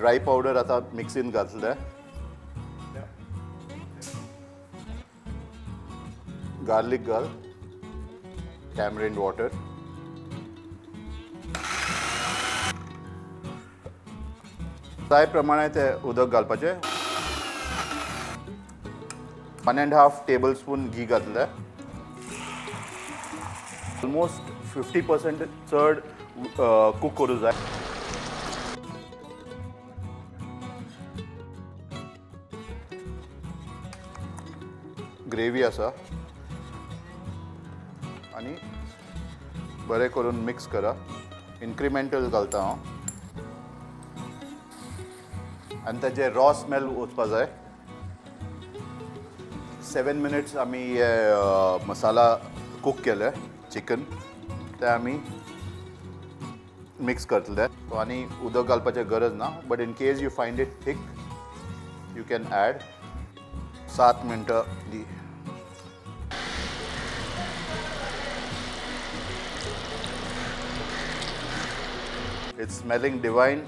Dry powder आतां मिक्सीन घातले. Garlic घाल, टॅमरिंड वॉटर. जाय प्रमाणे ते उदक घालपाचें. 1.5 टेबल स्पून घी घातलें. ऑलमोस्ट 50% चड कूक करूं जाय. ग्रेवी आसा आनी बरें करून मिक्स करा. इन्क्रिमेंटल घालता हांव आनी ताजे रॉ स्मेल वचपा जाय. 7 मिनिट्स आमी हे मसाला कूक केले चिकन, ते आमी मिक्स करतले. आनी उदक घालपाचें गरज ना, but in case you find it thick you can add. 7 मिनटां दी. It's smelling divine.